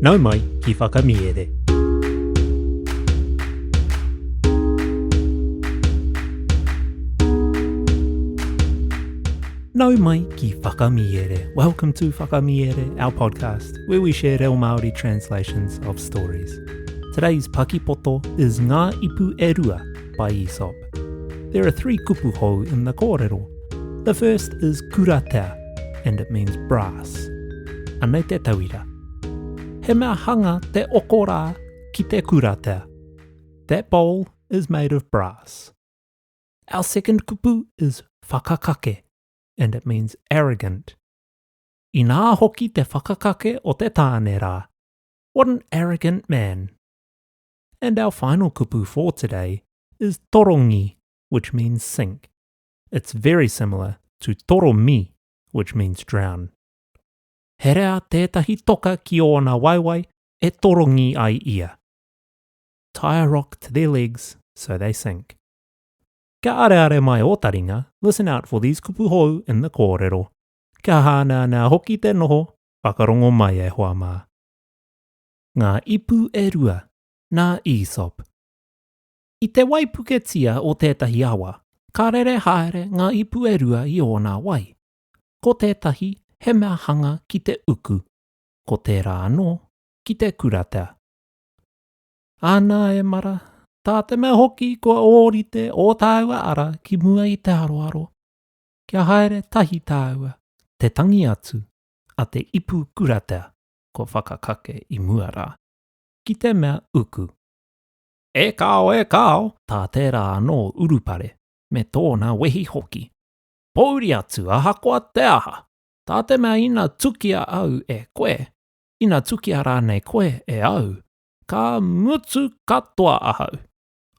Nau mai ki Whakamiere. Nau mai ki Whakamiere. Welcome to Whakamiere, our podcast, where we share reo Māori translations of stories. Today's pakipoto is Ngā Ipu e Rua by Aesop. There are three kupu hou in the kōrero. The first is kuratea, and it means brass. Anei te tauira. He mea hanga te oko rā ki te kuratea. That bowl is made of brass. Our second kupu is whakakake, and it means arrogant. Inā hoki te whakakake o te tāne rā. What an arrogant man. And our final kupu for today is torongi, which means sink. It's very similar to toromi, which means drown. Herea tētahi toka ki ōna waewae e torongi ai ia. Tie a rock to their legs so they sink. Kia areare mai ō taringa, listen out for these kupu hou in the kōrero. Kia hāneanea hoki te noho, whakarongo mai e hoa mā. Ngā ipu e rua, nā Aesop. I te waipuketia o tētahi awa, ka rere haere ngā ipu e rua i ōna wai. Ko tētahi he mea hanga ki te uku, ko tērā anō ki te kuratea. Ana e mara, tā te mea hoki kua ōrite ō tāua ara ki mua i te aroaro, kia haere tahi tāua, te tangi atu a te ipu kuratea kua whakakake i mua rā, ki te mea uku. E kāo, e kāo! Tā tērā anō urupare, me tōna wehi hoki. Pōuri atu ahakoa te aha! Tā te mea ina tukia au e koe, ina tukia rānei koe e au, ka mutu katoa ahau,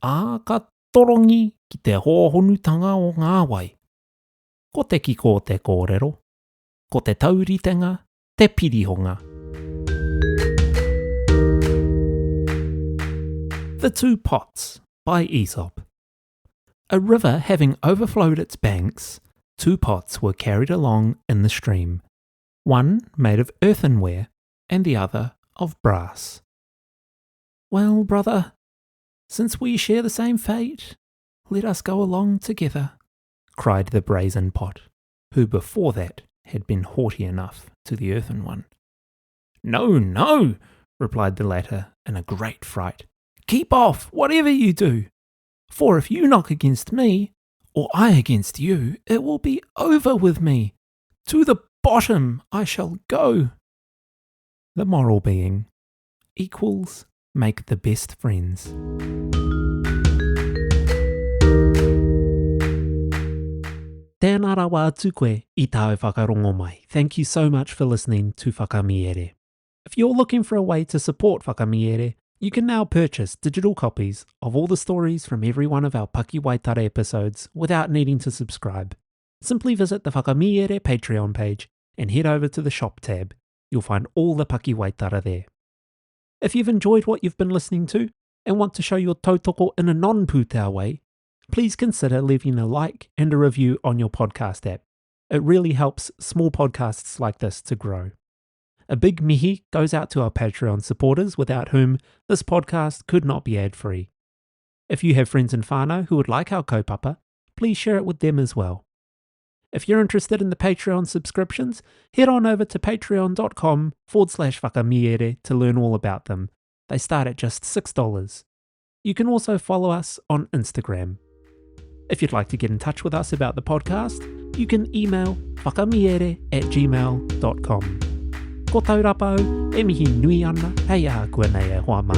ā, ka torongi ki te hōhonutanga o ngā wai. Ko te kiko o te kōrero, ko te tauritenga te pirihonga. The Two Pots by Aesop. A river having overflowed its banks, two pots were carried along in the stream, one made of earthenware and the other of brass. Well, brother, since we share the same fate, let us go along together, cried the brazen pot, who before that had been haughty enough to the earthen one. No, no, replied the latter in a great fright. Keep off, whatever you do. For if you knock against me, or I against you, it will be over with me. To the bottom I shall go. The moral being, equals make the best friends. Tēnā rawa atu koe i tāu whakarongo mai. Thank you so much for listening to Whakamiere. If you're looking for a way to support Whakamiere, you can now purchase digital copies of all the stories from every one of our Pakiwaitara episodes without needing to subscribe. Simply visit the Whakamiere Patreon page and head over to the shop tab. You'll find all the Pakiwaitara there. If you've enjoyed what you've been listening to and want to show your tautoko in a non-pūtea way, please consider leaving a like and a review on your podcast app. It really helps small podcasts like this to grow. A big mihi goes out to our Patreon supporters, without whom this podcast could not be ad-free. If you have friends in whānau who would like our kaupapa, please share it with them as well. If you're interested in the Patreon subscriptions, head on over to patreon.com forward slash whakamiere to learn all about them. They start at just $6. You can also follow us on Instagram. If you'd like to get in touch with us about the podcast, you can email whakamiere at gmail.com. Ko Taurapa au, e mihi nui ana hei ākuanei e hoa mā.